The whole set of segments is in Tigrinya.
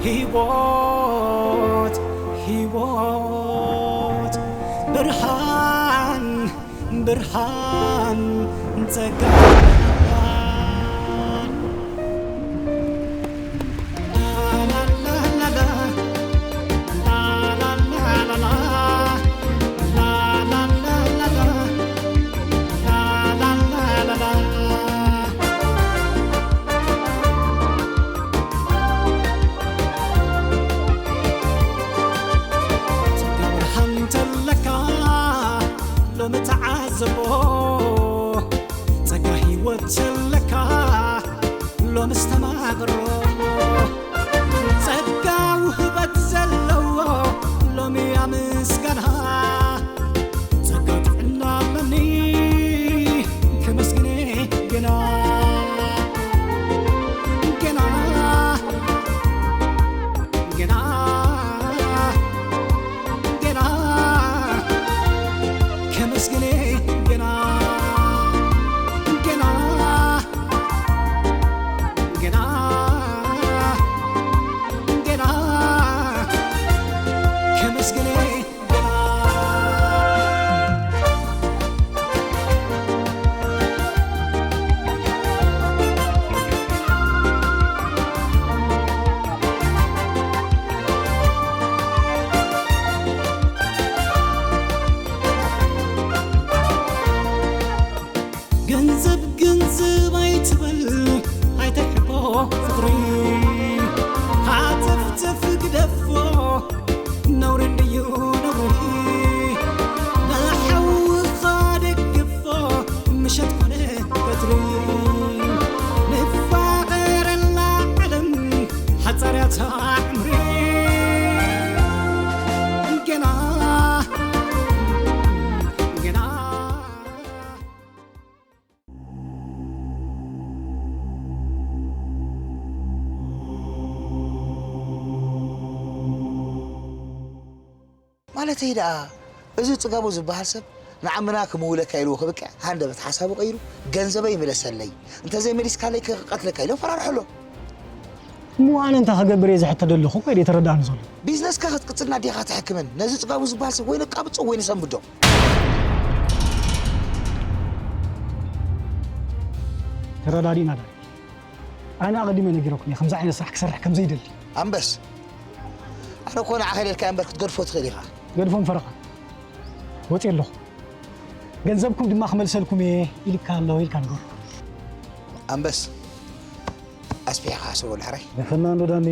ህይወት ህይወት ብርሃን ብርሃን ጸጋ ጸጋ ብርሃን ተለካ ሎሚ ተዓዘቦ፣ ጸጋ ህይወት ተለካ ሎሚ እስተማቕሮ፣ ጸጋ ውህበት ዘለዎ ሎሚ ኣመስጋና፣ ጸጋ ጥዕና ኣለኒ ከመስግነ ገና፣ ገና፣ ገና፣ ገና ከመስግነ ገና፣ ገና፣ ገና፣ ገና ከመስግነ ገንዘብ ገንዘብ ኣይትበል ኣይተሕቆ ፍቕሪ ሃተፍተፍ ግደፎ ነውሪ እንድዩ ነውሪ ንሓውኻ ደግፎ ምሸት ኮነ ቀትሪ ንፋቐረላ ዓለም ሓጻርያ ታዕምሪ ገና ገና ማለተይ ደኣ እዚ ጽጋቡ ዝበሃል ሰብ ንዓምና ክምውለካ ኢልዎ ክብቅዕ ሃንደበት ሓሳቡ ቀይሩ ገንዘበይ ምለሰለይ እንተዘይመሊስካለይ ክቐትለካ ኢሉ ኣፈራርሖ ኣሎ። እሞ ኣነ እንታይ ክገብር እየ ዝሕተ ዘለኹ እኮ ኣይተረድኣኒ ዘሎ። ቢዝነስካ ክትቅጽል ናዲኻ ትሕክመን ነዚ ጽጋቡ ዝበሃል ሰብ ወይ ነቃብጾ ወይ ንሰንብዶ። ተረዳዲእና ዳኒ። ኣነ ኣቐዲመ ነጊረኩም እየ ከምዚ ዓይነት ስራሕ ክሰርሕ ከም ዘይደሊ። ኣንበስ ኣነ እኮ ንዓኻ ኢለልካ እምበር ክትገድፎ ትኽእል ኢኻ። ገድፎም ፈረቓ ወፂ ኣለኹ ገንዘብኩም ድማ ክመልሰልኩም እየ ኢልካ ኣሎ ኢልካ ንገሩ። ኣንበስ ኣስፊሕኻ ሓስበሉ ሕራይ። ንፍና እንዶ ዳኒ።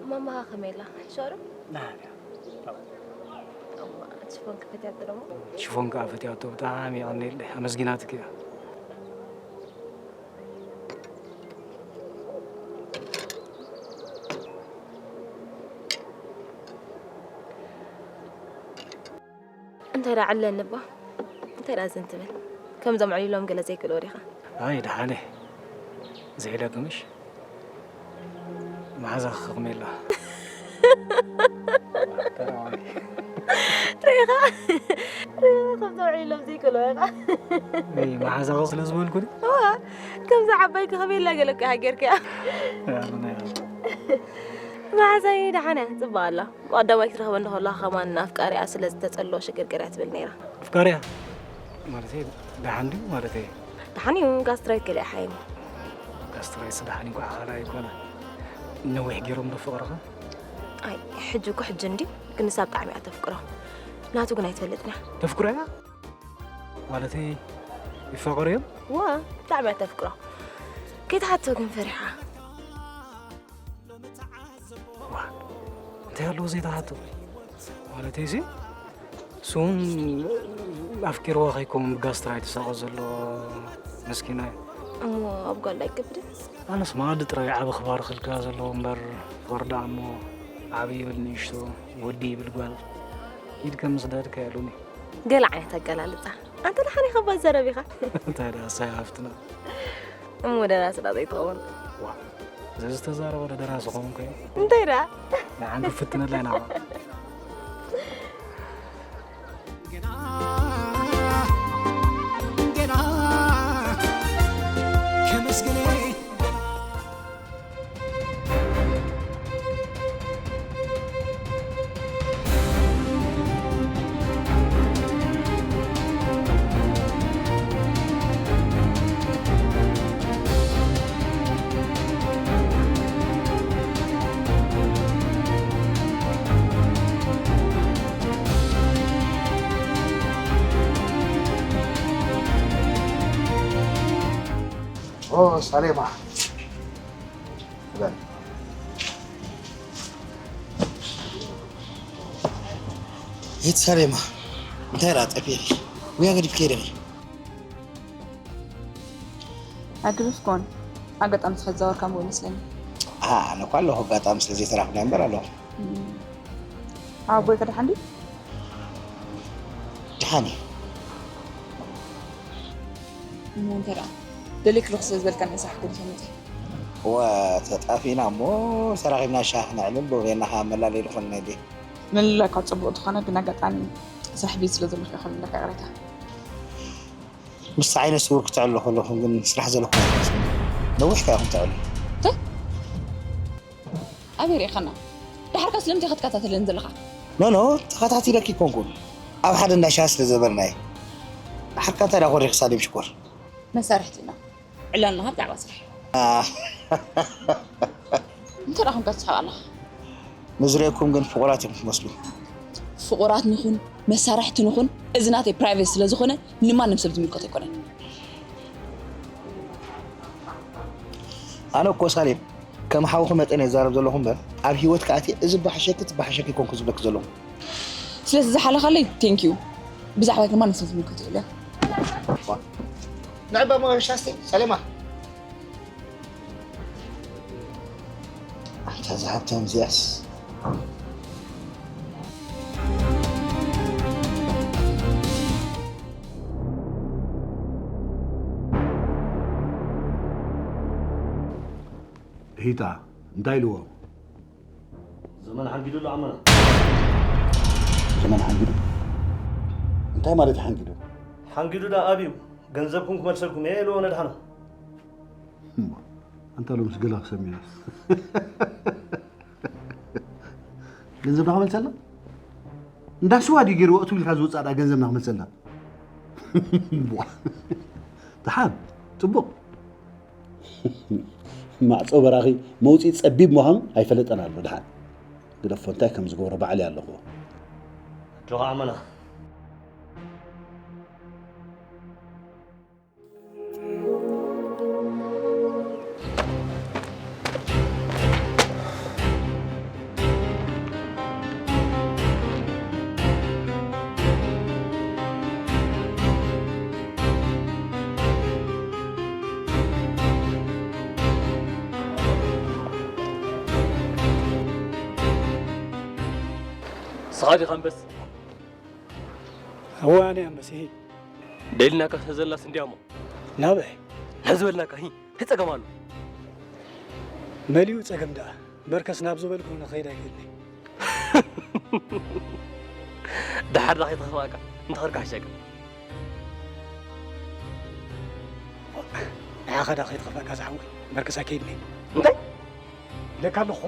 ማማኻ ከመይ ኣላ? ይሻሉ? ደሓን እያ። ሽፎን ክፈትያ ጥረሙ። ሽፎን ከዓ ፈትያቶ ብጣዕሚ የቐንየለይ። ኣመስጊናትኪ እያ። እንታይ ደኣ ዕለኒ እባ እንታይ ደኣ ዝን ትብል ከምዞም ዕሊሎም ገለ ዘይክእልዎ ዲኻ ኣይ ደሓነ ዘይለኪ ምሽ መሓዛኺ ከመይ ኣላ ሪኢኻ ሪኢኻ ከምዞም ዕሊሎም ዘይክእልዎ ኢኻ መሓዛኺ ስለ ዝበልኩ ድዩ ከምዛ ዓባይኪ ከመይ ኣላ ገለ እኮ ኢኻ ጌርካያ መሓዛይ ደሓነ ጽቡቕ ኣላ ብቐዳማይ ክትረኽበኒ ከለኻ ከማን ኣፍቃሪኣ ስለ ዝተጸልኦ ሽግርግር እያ ትብል ነይራ። ኣፍቃሪኣ? ማለተይ ደሓን ድዩ ማለተይ? ደሓን እዩ ጋስትራይት ገለ ይሓይም። ጋስትራይትስ ደሓን እንኳ ሓላ ኣይኮነ ነዊሕ ገይሮም ዶ ፍቕርኻ? ኣይ ሕጂ እኮ ሕጂ እንድዩ ግን ንሳ ብጣዕሚ እያ ተፍቅሮ ናቱ ግን ኣይትፈልጥን እያ። ተፍቅሮ እያ? ማለተይ ይፋቐሩ እዮም? እወ ብጣዕሚ እያ ተፍቅሮ ከይትሓቶ ግን ፈሪሓ። እንታይ ኣለዎ ዘይትሓቶ ማለተይ ሲ እሱ እውን ኣፍቂርዋ ከይከውን ብጋስትራይት ዝሳቐ ዘሎ መስኪና እዩ እሞ ኣብ ጓል ኣይገብርን ኣነስ መኣዲ ጥራይ ዓቢ ክባር ክልካ ዘለዎ እምበር ፍቕሪ ደኣ እሞ ዓቢ ይብል ንእሽቶ ወዲ ይብል ጓል ኢድ ከም ዝዳድካ ያሉኒ ገለ ዓይነት ኣገላልጻ ኣንተ ደሓን ኢኻ ባዛረብ ኢኻ እንታይ ደኣ ሳይ ሃፍትና እሞ ደራሲ ዳ ዘይትኸውን ዋ ዘዝተዛረበ ዶ ደራሲ ኸውን ከ እንታይ ደኣ ንዓን ክፍትነላ ኢና ኦ ሳሌማ፣ በል። እት ሳሌማ፣ እንታይ ደኣ ጠፊእኺ? ወያ ገዲፍኪ ዲኺ? ኣግሪፍ ኮን ኣጋጣሚ ተኸዛወርካ እሞ ይመስለኒ። ኣነ እኳ ኣለኹ፣ ኣጋጣሚ ስለ ዘይተራኽብና እምበር ኣለኹ። ኣቦይ ከ ደሓን ድዩ? ደሓን እዩ። እሞ እንታይ ደኣ? ደሊክ ርኽ ስለ ዝበልካ ናይ ስራሕ ገዲፈ መጺአ። እወ፣ ተጣፊእና እሞ ተራኺብና ሻሂ ነዕልል ዶ ጌርና ከኣ መላለይ ዝኾነና ድየ? ምልላይካ ጽቡቕ እንተኾነ፣ ግን ኣጋጣሚ ስራሕ ቢዚ ስለ ዘለኹ ኢኻ፣ ምልላይካ ይቕሬታ። ምስቲ ዓይነ ስውር ክትዕልሉ ከለኹም ግን ስራሕ ዘለኩም ኣይትመስሉን። ነዊሕ ከኣ ኢኹም ትዕልሉ። ተ-፣ ኣበይ ርኢኻና? ደሓርካ ስለምንታይ ክትከታተለኒ ዘለኻ? ኖ፣ ኖ፣ ተኸታቲለኪ ኣይኮንኩን። ኣብ ሓደ እንዳ ሻሂ ስለ ዘበልናየ። ደሓርካ እንታይ ደኣ ኮሪኺ ሳሌም ሽኮር? መሳርሕቲ ኢና። ዕላልና ብዛዕባ ስራሕ። ኣ። እንታይ ደኣ ኮንካ ትስሕቕ ኣለኻ? ንዝርእየኩም ግን ፍቑራት ኢኹም ትመስሉ። ፍቑራት ንኹን፣ መሳርሕቲ ንኹን፣ እዚ ናተይ ፕራይቬት ስለ ዝኾነ ንማንም ሰብ ዝምልከቶ ኣይኮነን። ኣነ እኮ ሳሌም፣ ከም ሓውኺ መጠን እየ ዝዛረብ ዘለኹ እምበር፣ ኣብ ህይወት ክኣትየ እዚ በሓሸኪ፣ እቲ በሓሸኪ ኣይኮንኩ ዝብለኪ ዘለኹ። ስለዚ ዝሓለኻለይ፣ ቴንክ ዩ። ብዛዕባይ ግን ማንም ሰብ ዝምልከቶ የለን። ንዕባ መሻስቲ፣ ሳሌማ። ኣንታ እዛ ሃብታም እዚኣስ። ሂታ፣ እንታይ ኢልዎ? ዘመን ሓንጊዱ ኣሎ ዓመና። ዘመን ሓንጊዱ? እንታይ ማለት እዩ ሓንጊዱ? ሓንጊዱ ደኣ ኣብዩ፣ ገንዘብኩም ክመልሰልኩም እየ ኢልዎ ነድሓኖ። እሞ፣ ኣንታ ሎምስ ገለ ክሰምዕናስ። ገንዘብና ክመልሰልና? እንዳ ስዋ ድዩ ገይርዎ እትው ኢልካ ዝወፅእ ደኣ ገንዘብና ክመልሰልና? ቧ። ደሓን፣ ፅቡቕ። ማዕፆ በራኺ መውፅኢ ፀቢብ ምዃኑ ኣይፈለጠን ኣሎ። ደሓን ግደፎ፣ እንታይ ከም ዝገብሮ ባዕለይ ኣለኹዎ። ኣጆኻ ዓመና። ንስኻ ዲኻ ኣንበስ? እወ፣ ኣነ ኣንበስ፣ እሂ። ደሊናካ ስለ ዘላስ እንድያ እሞ። ናበይ? ንሕዚ በልናካ፣ ሂ፣ እንታይ ጸገም ኣሎ? መሊኡ ጸገም ደኣ። በርከስ ናብ ዝበልኩ ንኸይድ ኣይክእልን'የ። ደሓር ዳኺ ተኸፋእካ፣ እንተኸድካ ሕሸካ። ንዓኻ ዳኺ ተኸፋእካ ዝሓወይ፣ በርከስ ኣይከይድን'የ። እንታይ? ኢለካ ኣለኹ።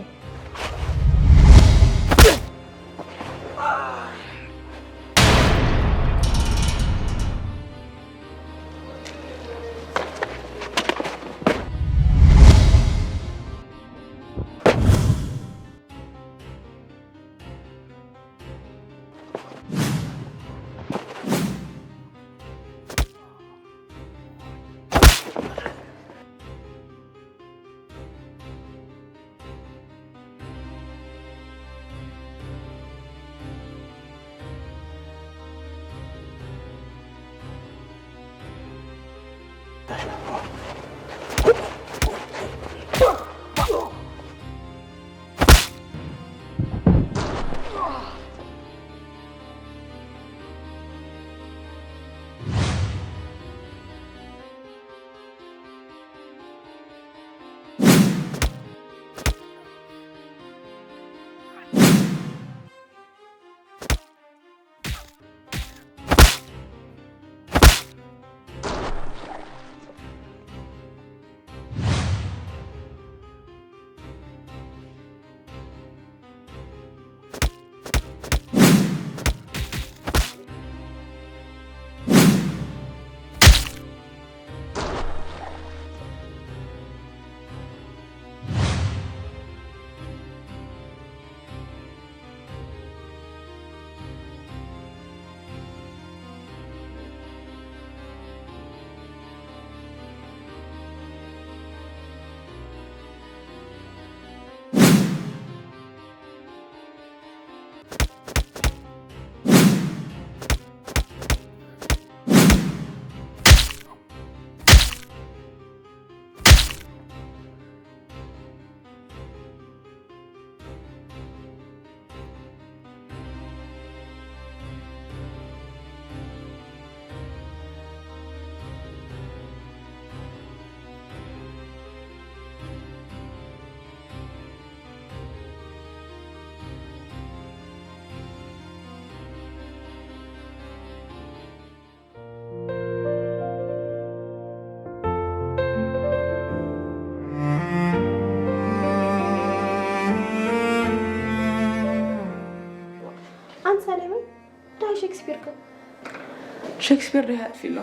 ሸክስፒር ዶ ይሃጥፊ ኣሎ?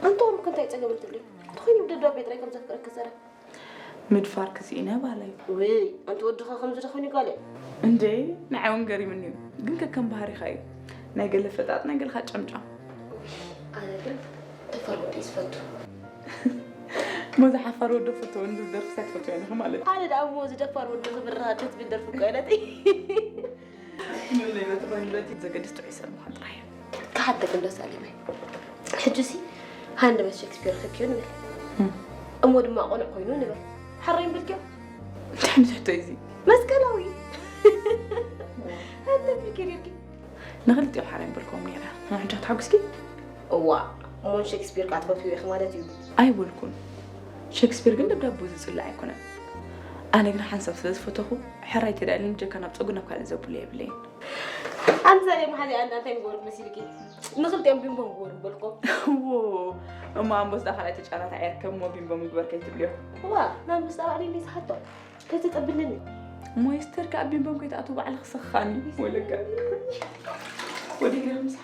ኣንተ ወርክ እንታይ ጸገም እንትልዩ? ትኾይኑ ደብዳቤ ጥራይ ከም ዘፍቅረክ ዘረብ። ምድፋር ክስኢነ ባለይ። ወይ ኣንቲ ወድኻ ከምዚ ዶ ኮይኑ ጋለ? እንዴ ንዓይ እውን ገሪምኒ እዩ። ግን ከከም ባህሪኻ እዩ። ናይ ገለ ፈጣጥ ናይ ገለኻ ጨምጫም። ኣነ ግን ደፋር ወዲ ዝፈቱ። ሞዚ ሓፋር ወዶ ፈተወን ዝብል ደርፍስ ኣይትፈትወን ኢኺ ማለት እዩ። ኣነ ደኣ ሞዚ ደፋር ወዲ ክብርሃ ደት ብል ደርፊ እኮ ኣይነት። ምንለይ በቲ ኮይንለቲ ዘገድስ ጥዑይ ሰብ ምዃን ጥራይ እዩ። ክሓተክ እንዶ ሳሌማይ ሕጂ ሲ ሃንደበት ሸክስፒር ረኺብክዮ ንበል እሞ ድማ ቆኑዕ ኮይኑ ንበል ሓራይ ምብልክዮ እንታይ ዓይነት ሕቶ እዩ እዚ? መስቀላዊ ሃንደበት ቢልክዮ ነርኪ ንኽልቲኦም ሓራይ ምበልክዎም ነይረ። ንሕጂ ክትሓጉስኪ? እዋ እሞ ንሸክስፒር ከዓ ትፈትውዮ ኢኺ ማለት እዩ ኣይበልኩን። ሸክስፒር ግን ደብዳቡ ዝጽላእ ኣይኮነን። ኣነ ግን ሓንሳብ ስለ ዝፈተኹ ሕራይ ተዳልኒ ጀካ ናብ ጸጉ ናብ ካልእ ዘብሎ የብለይን። ኣንተ ዛሬ መሓዚ ኣንዳ እንታይ ምግበሩ መሲልኪ ንኽልቲኦም ቢምቦ ምግበሩ በልኮ ዎ እሞ ኣንበሳ ካልኣይ ተጫራታ ዕርክብ ሞ ቢምቦ ምግበር ከይትብልዮ ዋ ናንበሳ ባዕሊ እንዲ ዝሓቶ ከይትጠብልኒ ሞይስተር ከኣ ቢምቦም ከይትኣትው ባዕልኺ ሰኻኒ ወለጋ ወዲግና ምሳሕ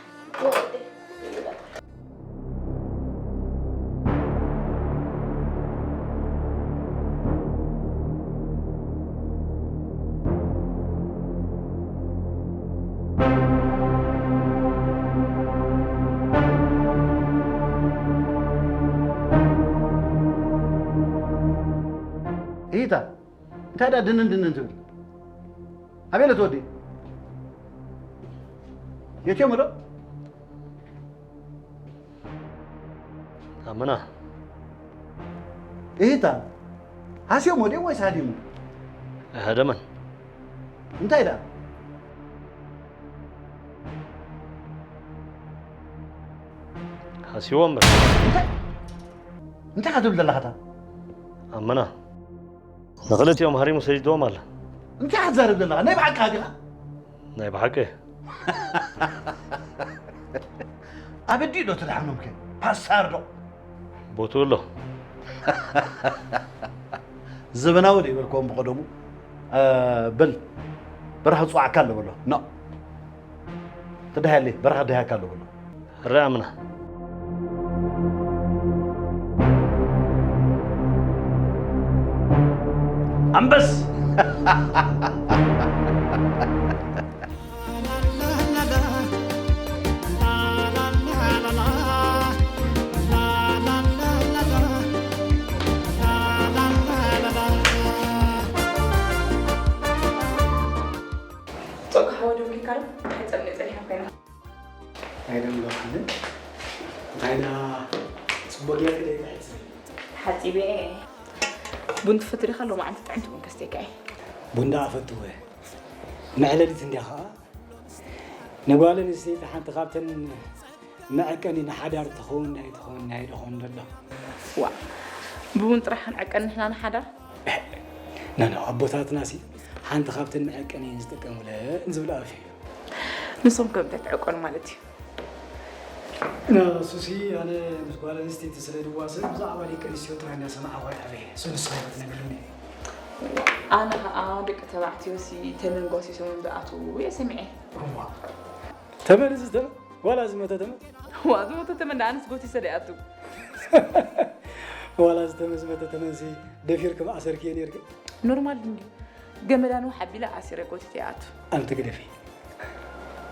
እሂታ እንታይ ዳ ድንን ድንን ትብል ኣቤለ ትወዲ የትዮም ዶ ኣመና እሂታ ሃስዮም ወዲኦም ወይስ ሃዲሙ ኣይሃደመን እንታይ ዳ ሃስይዎ እምበር እንታይ እንታይ ክትብል ዘለኻታ ኣመና ንኽልቲኦም ሃሪሙ ሰዲድዎም ኣለ እንታይ ክትዛረብ ዘለኻ ናይ ብሓቂ ሃዲኻ ናይ ብሓቂ ኣብ ዲ ዶ ትድሓኖም ከ ፓስታር ዶ ቦቱ ኣሎ ዘበናዊ ዶ ይበልክዎም ብቐደሙ በል በረኻ ዝፅዋዕካ ኣሎ በሎ ኖ ትድሃየለይ በረኻ ድሃካ ኣሎ በሎ ርኣምና ኣንበስ ጾጋ ሓወ ደውሊካ ዶ? እንታይ ጸልኒ ጸኒሓ ኮይና? ኣይደምለኹምን እንታይ ደኣ ጽቡቕ ጌርኪ ደይ ትሕጽቢ ሓጺበ ቡን ትፈትሪ ከሎ መዓንቲ ጥዕምቲ ቡን ከስተካ እየ ቡን ደኣ ፈትወ መዕለሊት እንዲያ ኸኣ ንጓል ኣንስተይቲ ሓንቲ ካብተን መዐቀኒ ንሓዳር ትኸውን ናይ ትኸውን ናይ ደኾን ዘሎ ዋ ብቡን ጥራሕ ክንዕቀን ንሕና ንሓዳር ነነ ኣቦታትና ሲ ሓንቲ ካብተን መዐቀኒ እየን ዝጥቀሙለን ዝብል ኣፍ እዩ ንሶም ከም እንታይ ትዕቀኑ ማለት እዩ ንሱሲ ኣነ ምስ ጓል ኣንስተይቲ ስለ ድዋስብ ብዛዕባ ደቂ ኣንስትዮ ጥራይ እናሰማዕኹ ኣይዓበየ እሱ ንስኻ ክትነግርኒ ኣነ ከዓ ደቂ ተባዕትዮ ሲ ተመን ጓሲሶም ዝኣትዉ እየ ሰሚዐ እዋ ተመን እዚ ተመን ዋላ ዝመተ ተመን ዋ ዝሞተ ተመን ደኣ ኣነስ ጎሲሰ ደኣ ኣትዉ ዋላ ዝተመዝመተ ተመንሲ ደፊርኪ መኣሰርክዮ ነርኪ ኖርማል ድዩ ገመዳ ንውሕ ኣቢለ ኣሲረ ጎቲተ ይኣቱ ኣንቲ ግደፊ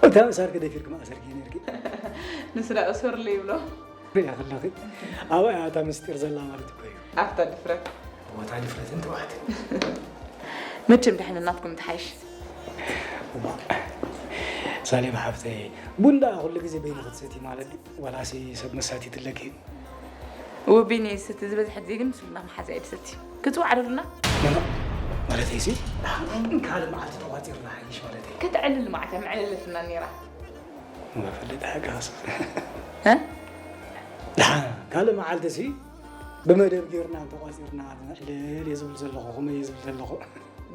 እታ ምሳርኪ ደፊርኪ መኣሰርክዮ ነርኪ ንሱ ደኣ እሱር ይብሎ ሪኣ ከለኺ ኣብኣ እያ እታ ምስጢር ዘላ ማለት እኮ እዩ ኣብታ ድፍረት ቦታ ድፍረትን ትውዓትን መቸም ድሕንናትኩም ትሓይሽ እማ ሳሌም ሓፍተይ ቡን ደኣ ኩሉ ግዜ በይንኺ ትሰቲ ማለት ድዩ ዋላሲ ሰብ መሳቲትለኪ ወቢኒ ስቲ ዝበዝሐ ግዜ ግን ምስ ቡና መሓዛ እየ ድሰቲ ክጽዋዕ ደሉና ማለተይ ሲ ካልእ መዓልቲ ተቋፂርና ሓይሽ ማለተይ ከተዕልል መዓልታ መዕለለትና ነይራ መፈለጢ ሓቂ ኸስ እ? ደሓን ካልእ መዓልቲ ሲ ብመደብ ጌርና እንተቋፂርና ነዕልል እየ ዝብል ዘለኹ ከመይ እየ ዝብል ዘለኹ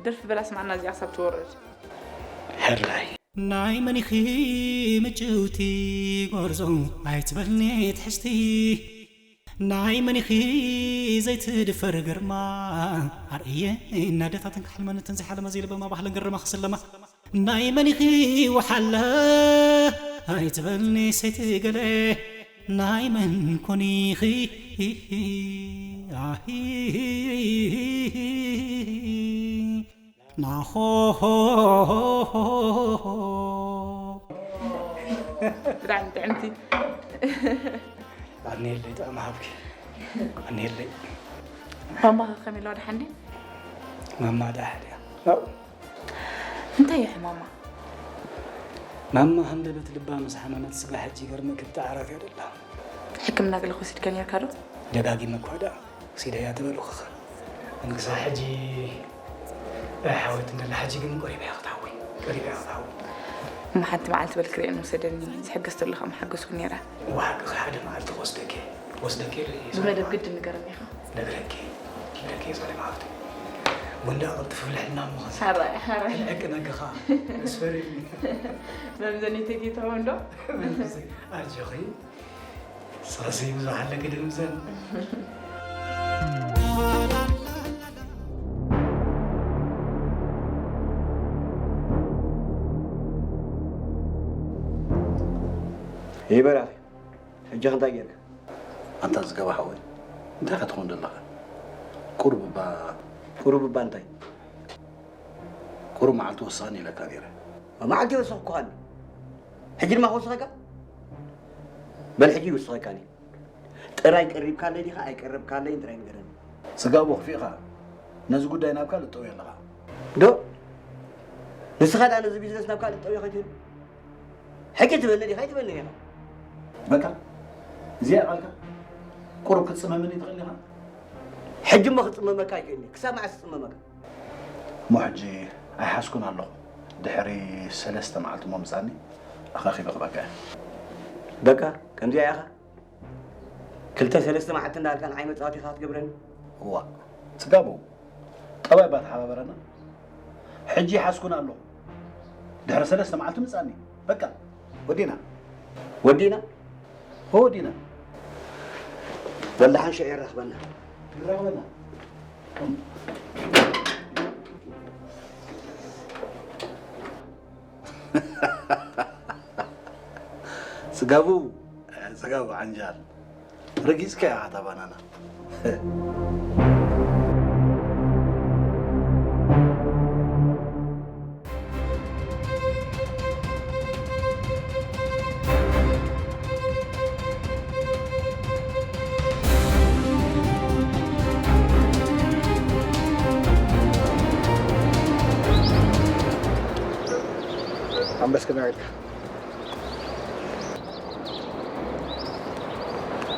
ደርፊ በላ ስማዕና እዚኣ ክሳብ ትወርድ ሕራይ ናይ መኒኺ ምጭውቲ ጎርዞ ኣይትበልኒ ትሕዝቲ ናይ መኒኺ ዘይትድፈር ግርማ ኣርእየ እናደታትን ክሓልመንትን ዝሓለመ ዘይልበማ ባህልን ግርማ ክስለማ ናይ መኒኺ ወሓለ ኣይትበልኒ ሰይቲ ገለ ናይ መን ኮን ኢኺ? ኣሂ፣ ናሆ። ብጣዕሚ ጥዕምቲ። ኣንየለይ፣ ጣዕሚ ሃብኪ። ኣንየለይ። ማማኸ ከመይ ኣለዋ? ደሓን ድያ? ማማ ደሓን እያ። ናው። እንታይ እዩ ሕማማ? ማማ ሃንደበት ልባ ምስ ሓመመት ስጋ ሕጂ ይገርመኪ ብጣዕራት እያ ደላ። ሕክምና ገለ ክወሲድካ ነርካ ዶ? ደጋጊመ እኳ ደኣ ወሲደያ ተበልኩኻ። እንግዛ ሕጂ፣ ኣይ ሓወት እንደላ ሕጂ ግን ቀሪባ እያ ክትሓዊ። ቀሪባ እያ ክትሓዊ። እሞ ሓንቲ መዓልቲ በል ክርእየን ውሰደኒ። ዝሕገዝቶ ኣለኻ ምሓገዝኩ ነይረ። እዋ ሓቅኺ ሓደ መዓልቲ ክወስደኪ። ክወስደኪ ኢለ እየ ብመደብ ዝሓባ። ግድን ንገረኒ ኢኻ። ነግረኪ። ነግረኪ እየ ጸሊም ሓፍተይ። ወንዳ ቅልጥፍ ብልሕና እሞ ኸዚ። ሓራይ፣ ሓራይ። ክልዕቂ ነግኻ። መስፈሪኒ። መምዘኒ ተጌታውን ዶ? ኣጆኺ። ሰሲ ብዙሕ ኣለኪ ድምዘን። ይበራኺ። ሕጂ እንታይ ጌርካ? ኣንታ ዝገባ ሓወይ፣ እንታይ ክትኾን ዘለኻ? ቁሩብ እባ ቁሩብ እባ እንታይ? ቁሩብ መዓልቲ ወስኸኒ ኢለካ ነይረ። መዓልቲ ይወስኽኩኻኒ። ሕጂ ድማ ክወስኸካ? በል ሕጂ ይውስኸካኒ። ጥራይ ቀሪብካለይ ዲኻ ኣይቀረብካለይን ጥራይ ንገረኒ። ስጋቡ ክፊእኻ ነዚ ጉዳይ ናብ ካልእ ትጠውዮ ኣለኻ። ዶ? ንስኻ ደኣ ነዚ ቢዝነስ ናብ ካልእ ትጠውዮ ከይትብል? ሕጂ ትበኒ ዲኻ ኣይትበኒ ኢኻ? በቃ፣ እዚኣ ቃልካ? ቁሩብ ክትጽመመኒ ትኽእል ኢኻ? ሕጂ እሞ ክጽመመካ ኣይክእልን እየ። ክሳብ መዓስ ክጽመመካ? እሞ ሕጂ ኣይሓዝኩን ኣለኹ። ድሕሪ ሰለስተ መዓልቲ እሞ ምጻኒ፣ ኣኻኺበ ክበካ እየ። በቃ፣ ከምዚኣ ኢኻ? ክልተ ሰለስተ መዓልቲ እንዳበልካ ንዓይ መጻወቲ ኢኻ ክትገብረኒ? እዋ፣ ጽጋቡ፣ ጠባይ እባ ተሓባበረና። ሕጂ ይሓዝኩን ኣለኹ። ድሕሪ ሰለስተ መዓልቲ ምጻኒ። በቃ፣ ወዲና። ወዲና? ሆ፣ ወዲና። በል ደሓን ሽዑ የራኽበና። ይራኽበና። ጽጋቡ፣ ጽጋቡ ዓንጃል። ረጊጽካያ እታ ባናና። ኣንበስ ከመይ ኢልካ?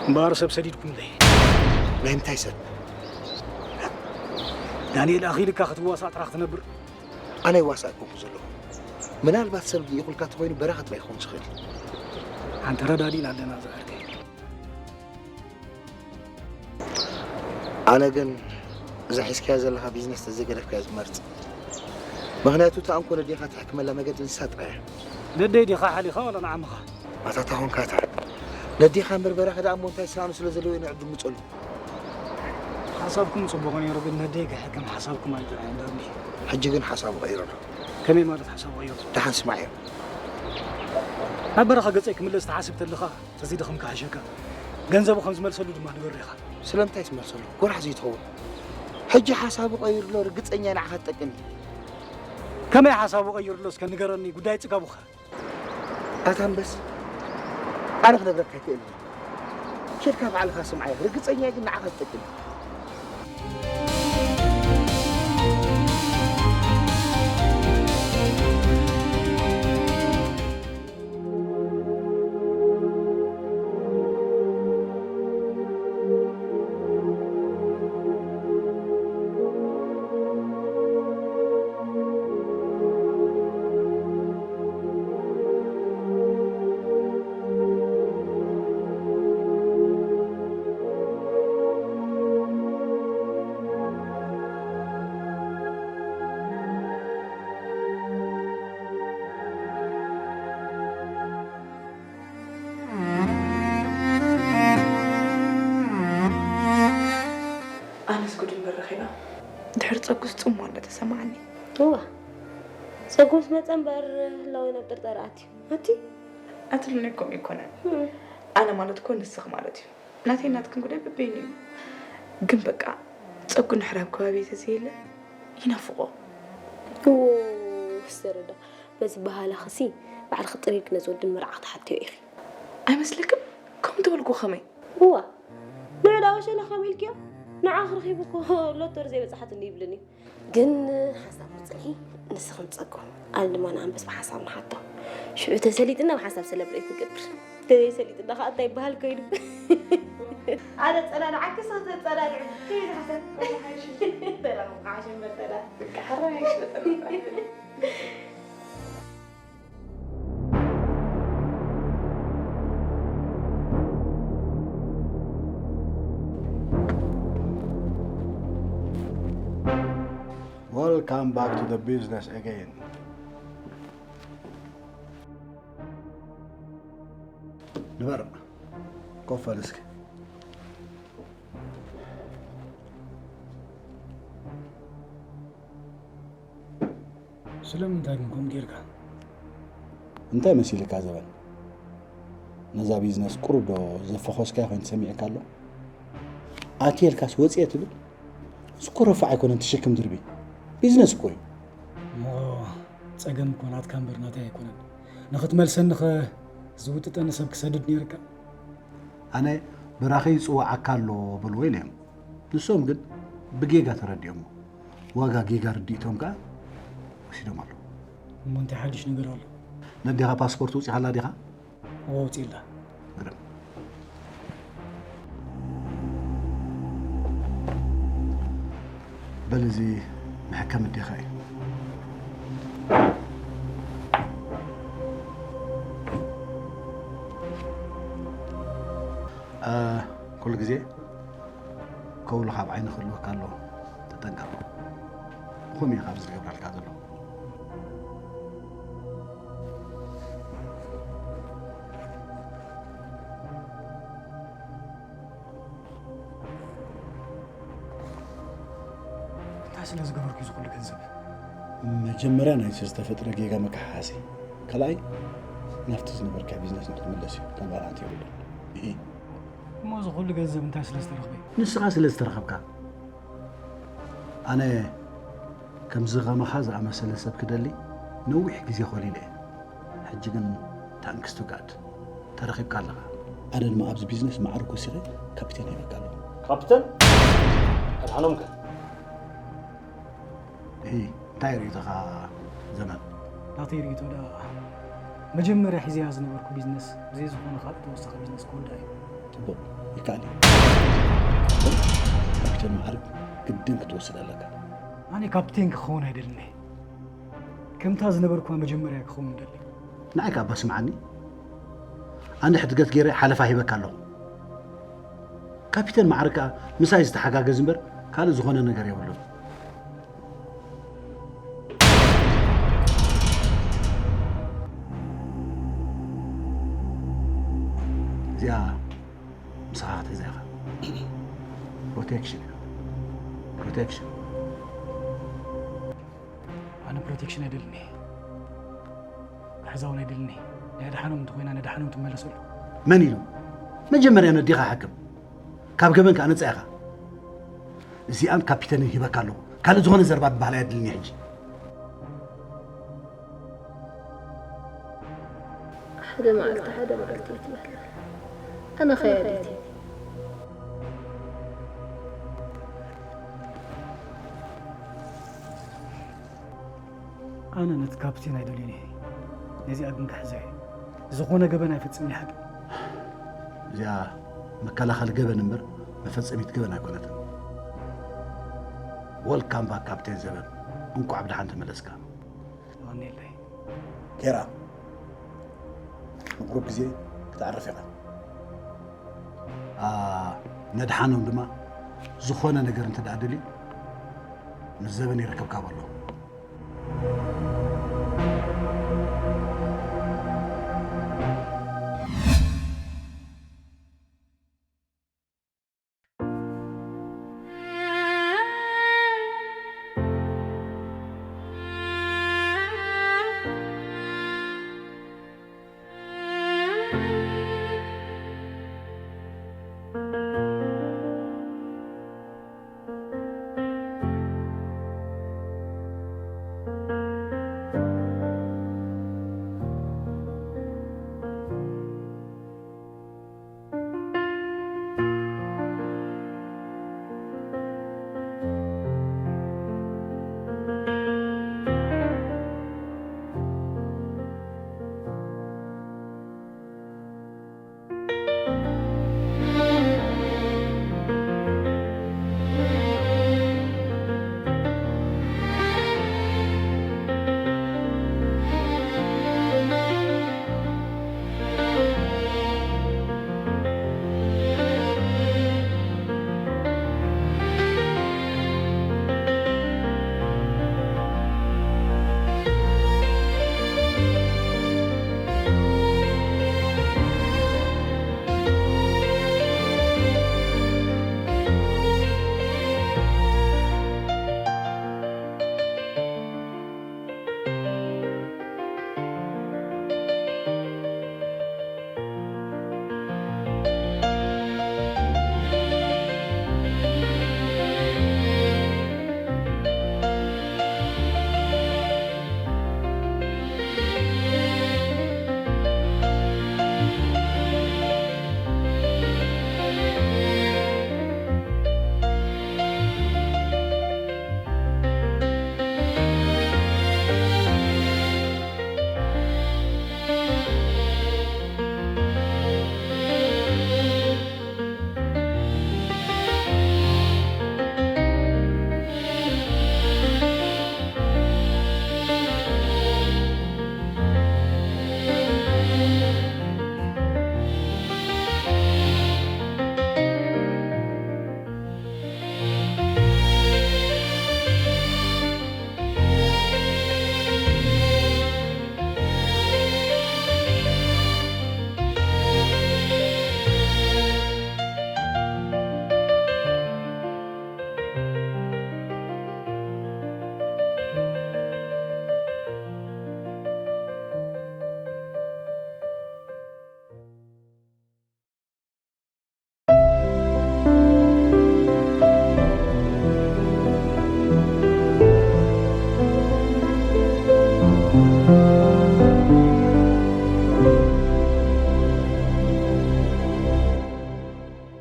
እምበኣር ሰብ ሰዲድኩምለይ። ናይ ምንታይ ሰብ? ዳንኤል ኣኺልካ ክትዋሳእ ጥራሕ ክትነብር? ኣነ ይዋሳእ እኮ ዘለኹ። ምናልባት ሰብ ልኢኹልካ ተኾይኑ በረኸት ጥራይ ክኸውን ዝኽእል እዩ። ኣንተ ረዳዲእና ኣለና ዝኣርከይ። ኣነ ግን እዛ ሒዝካያ ዘለኻ ቢዝነስ ተዘይገደፍካያ ዝመርጽ። ምኽንያቱ እታ እንኮ ነዴኻ ትሕክመላ መገዲ ንሳ ጥራይ እያ። ነደይ ዲኻ ሓሊኻ ዋላ ንዓምኻ? ኣታ ታኾንካ እታ ነዴኻ እምበር በረኻ ደኣ እሞ እንታይ ሰኣኑ ስለ ዘለዎ ኢና ዕድል ምጸሉ። ሓሳብኩም ጽቡቕ ነይሩ፣ ግን ነደይ ክሕክም ሓሳብኩም ኣይጥዕምን ዳኒ። ሕጂ ግን ሓሳቡ ቀይሩ ኣሎ። ከመይ ማለት ሓሳቡ ቀይሩ? ደሓን ስማዕ እዮ። ናብ በረኻ ገጸይ ክምለስ ትሓስብ ተለኻ፣ ተዘይደኸምካ ሕሸካ። ገንዘቡ ከም ዝመልሰሉ ድማ ንገሮ ኢኻ። ስለምንታይ ትመልሰሉ? ጎራሕ ዘይትኸውን። ሕጂ ሓሳቡ ቀይሩ ኣሎ፣ ርግጸኛ ንዓኻ ትጠቅም እዩ። ከመይ ሓሳቡ ቀይሩ ኣሎ እስከ ንገረኒ፣ ጉዳይ ጽጋቡኸ? ኣታ ኣንበስ፣ ኣነ ክነግረካ ኣይክእልን እየ። ኬድካ ባዕልኻ ስምዓዮ፣ ርግጸኛ እየ ግን ንዓኻ ዝጠቅም እዩ። ኣነስ ጉድ እምበር ረኺባ። ድሕሪ ጸጉስ ጽምዋ እንዳ ተሰማዓኒ። እዋ፣ ጸጉ ምስ መጸ እምበር ህላወይ ናብ ጥርጠራ ኣትዩ። ኣቲ? ኣትሉኒ እኮ ኣይኮነን። እም። ኣነ ማለት እኮ ንስኽ ማለት እዩ። ናተይ ናትክን ጉዳይ በበይኑ እዩ። ግን በቃ ጸጉ ንሕራብ ከባቢ ተዘየለ ይናፍቆ። ሰረዳ፣ በዚ ባህላኽሲ ባዕልኺ ጥሪግ ነዚ ወድን መርዓ ክትሓትዮ ኢኺ። ኣይመስለክን? ከም ትበልኩ ከመይ? እዋ ንዕዳ ወሸላ ከም ኢልክዮ ንዓ ክረኺቡ እኮ ሎቶር ዘይበፅሓት እንዲ ይብልን እዩ። ግን ሓሳብ ምፅንሒ ንስኽን ፀጉ ኣልድማ ንኣንበስ ብሓሳብ ንሓቶ ሽዑ ተሰሊጥና ብሓሳብ ሰለብሬት ንገብር። ተዘይሰሊጥና ከዓ እንታይ ይበሃል ኮይኑ። ኣነ ፀናንዓኪ ሰኽተ ፀናንዑ ከይንሓሰብ። ተራሙ ከዓ ሸንበርተና። Welcome back to the business again. ንበር ኮፍ በል እስኪ። ስለምንታይ ግን ከምኡ ጌርካ? እንታይ መሲልካ ዘበን? ነዛ ቢዝነስ ቁሩብ ዶ ዘፈኾስካያ ኮይኑ ተሰሚዕካ ኣሎ? ኣትየልካስ ወፅየ ትብል? እዚ እኮ ረፋዕ ኣይኮነን ትሽክም ድርቢ። ቢዝነስ እኮ እዩ። እሞ ጸገም እኮ ናትካ እምበር ናተይ ኣይኮነን። ንኽትመልሰኒ ኸ ዝውጥጠኒ ሰብ ክሰድድ ነይርካ? ኣነ ብራኸይ ይፅዋዓካ ኣሎ በልዎ ኢለዮም። ንሶም ግን ብጌጋ ተረዲኦሞ። ዋጋ ጌጋ ርድኢቶም ከኣ ወሲዶም ኣለዉ። እሞ እንታይ ሓድሽ ነገር ኣሎ? ነዴኻ ፓስፖርት ውፂኻላ ዲኻ? እወ ኣውፂእላ። ግርም። በል እዚ መሕከም ኣዴኻ እዩ። እ፣ ኩሉ ግዜ ከውልኻ ኣብ ዓይኒ ክህልወካ ኣለዎ። ተጠንቀቕ። ብኸምኡ እዩ ካብዚ ዝገብረልካ ዘሎ። እንታይ ስለ ዝገበርኩ እዩ ዝኹሉ ገንዘብ? መጀመርያ ናይቲ ዝተፈጥረ ጌጋ መከሓሓሲ፣ ካልኣይ ናብቲ ዝነበርካ ቢዝነስ ንክትምለስ እዩ። ካልእ ሓንቲ የብሉን። እሂ። እሞ እዚ ኩሉ ገንዘብ እንታይ ስለ ዝተረኽበ እዩ? ንስኻ ስለ ዝተረኸብካ። ኣነ ከምዚ ኸማኻ ዝኣመሰለ ሰብ ክደሊ ነዊሕ ግዜ ኾሊለ እየ። ሕጂ ግን ታንክስ ቱ ጋድ ተረኺብካ ኣለኻ። ኣነ ድማ ኣብዚ ቢዝነስ ማዕርግ ወሲኸ ካፒቴን ሂበካ ኣለኹ። ካፕተን ኣድሓኖም ከ? እሂ፣ እንታይ ርእይቶኻ ዘመን? ናተይ ርእይቶ ደኣ መጀመርያ ሒዘያ ዝነበርኩ ቢዝነስ ብዘይ ዝኾነ ካልእ ተወሳኺ ቢዝነስ ክወልዳ እዩ። ጽቡቕ፣ ይከኣል እዩ። ካፒቴን ማዕርግ ግድን ክትወስድ ኣለካ። ኣነ ካፕቴን ክኸውን ኣይደልን እየ። ከምታ ዝነበርኩዋ መጀመርያ ክኸውን እደሊ። ንዓይ ከኣ እባ ስምዓኒ። ኣነ ሕድገት ገይረ ሓለፋ ሂበካ ኣለኹ። ካፒተን ማዕረ ከኣ ምሳይ ዝተሓጋገዝ እምበር ካልእ ዝኾነ ነገር የብሉን። እዚኣ ምሳኻ ክትሕዛ ኢኻ። ፕሮቴክሽን እያ። ፕሮቴክሽን። ኣነ ፕሮቴክሽን ኣይደልን እየ። ክሕዛ እውን ኣይደልን እየ። ናይ ኣድሓኖም እንተኾይና ነድሓኖም ትመለሰሉ። መን ኢሉ? መጀመርያ ነዴኻ ሓክም። ካብ ገበን ከኣ ነጻ ኢኻ። እዚኣን ካፒተንን ሂበካ ኣለኹ። ካልእ ዝኾነ ዘረባ ምብሃል ኣየድልን እዩ ሕጂ። ሓደ መዓልቲ ሓደ መዓልቲ እዩ ትበሃል። ኣነ ኸያዲት እየ። ኣነ ነቲ ካፕቴን ኣይደልዮን እየ። ነዚኣ ግን ክሕዛ እየ። ዝኾነ ገበን ኣይፈጽምን እየ ሓቂ። እዚኣ መከላኸሊ ገበን እምበር መፈጸሚት ገበን ኣይኮነትን። ወልካም ባክ ካፕቴን ዘበን፣ እንቋዕ ብደሓን ተመለስካ። የቐንየለይ። ጌራ ንቁሩብ ግዜ ክተዕርፍ ኢኻ። ኣ፣ ነድሓኖም ድማ ዝኾነ ነገር እንተ ደኣ ደልዩ ምስ ዘበን ይርከብካ በሎ።